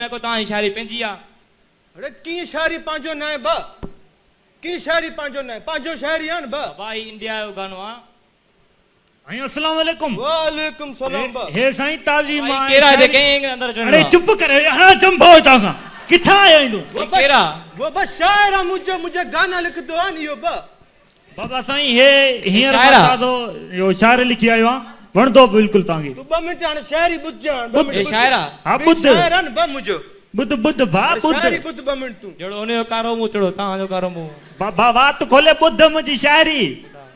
को तव्हांजी शाइरी पंहिंजी आहे। अरे कीअं शाइरी पंहिंजो न आहे बा? कीअं शाइरी पंहिंजो न आहे? पंहिंजो शाइरी आहे न बा। बाबा ही इंडिया जो गानो आहे। साईं अस्सलाम वालेकुम। वालेकुम सलाम बा। हे साईं ताज़ी मां केरा दे कहीं अंदर चढ़ो। अरे चुप कर हां चंभो हितां खां किथां आयो आहीं तूं? केरा वो बस शायर आहे मुंहिंजो, मुंहिंजो गाना लिखंदो आहे न इहो बा। बाबा साईं हे हींअर ताज़ो इहो शायर लिखी आयो आहियां, वणंदो बिल्कुलु तव्हांखे। तूं 2 मिंट हाणे शायरी ॿुधजांइ। हे शायर आहे? हा ॿुध। शायर आहे न बा मुंहिंजो। ॿुध ॿुध भा ॿुध। शायरी ॿुध 2 मिंट तूं। जहिड़ो हुनजो कारो मुंहुं तहिड़ो तव्हांजो कारो मुंहुं। बाबा वात खोले ॿुध मुंहिंजी शायरी।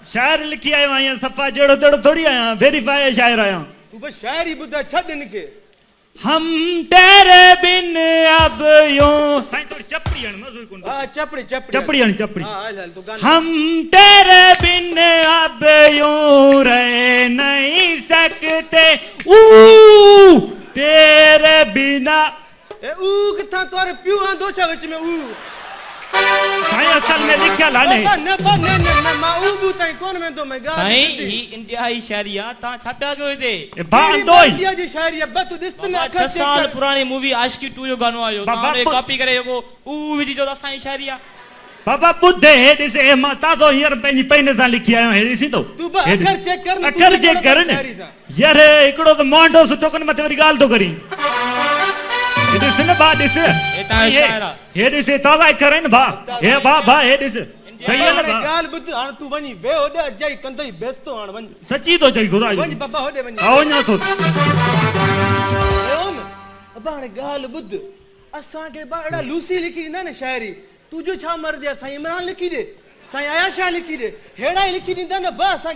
शायर लिखी आयो आहियां, सफ़ा जहिड़ो तहिड़ो थोरी आहियां, वेरीफाई शायर आहियां। तूं बसि शायरी ॿुधाए छॾ हिनखे। हम तेरे बिन अब यूं। साईं थोरी चपड़ी हण मज़ो ई कोन। हां चपड़ी चपड़ी चपड़ी हण चपड़ी। हां हल हल तूं गाना। हम तेरे बिन अब यूं रह नहीं सकते, ऊ तेरे बिना। ए ऊ किथां तोरे पियो आंदो छा विच में ऊ? साईं असल में लिखियल आहे न न न न न मां ऊ बू ताईं कोन वेंदो मैं ॻाल्हि। साईं ही इंडिया जी शायरी आहे, तव्हां छा पिया कयो हिते? ए बा आंदो ई इंडिया जी शायरी आहे बा, तूं ॾिस त न। 6 साल पुराणी मूवी आशिकी 2 जो गानो आयो, तव्हां हुनखे कॉपी करे जेको ऊ विझी चओ त असांजी शायरी आहे। बाबा ॿुध हे ॾिस, हे मां ताज़ो हींअर पंहिंजी पेन सां लिखी आयो हे ॾिसी थो। तूं बा अखर चेक कर न, अखर चेक कर न यार। हिकिड़ो त मुंहिंजो सुठो कोन, मथे वरी ॻाल्हि थो करीं। ॾिस न बा ॾिस, हे ॾिस ताज़ा अखर आहिनि भा। हे भा भा हे ॾिस सही आहे न भा। ॻाल्हि ॿुध हाणे तूं वञी वे होॾे, अजाई कंदई बेस्तो हाणे वञ। सची थो चई ख़ुदा वञ बाबा होॾे वञ। हा वञा थो। अबा हाणे ॻाल्हि ॿुध, असांखे बा अहिड़ा लूसी लिखी ॾींदा न शायरी। तुंहिंजो छा मर्ज़ी आहे? साईं इमरान लिखी ॾे, साईं आया शाह लिखी ॾे, अहिड़ा ई लिखी ॾींदा न बा असां।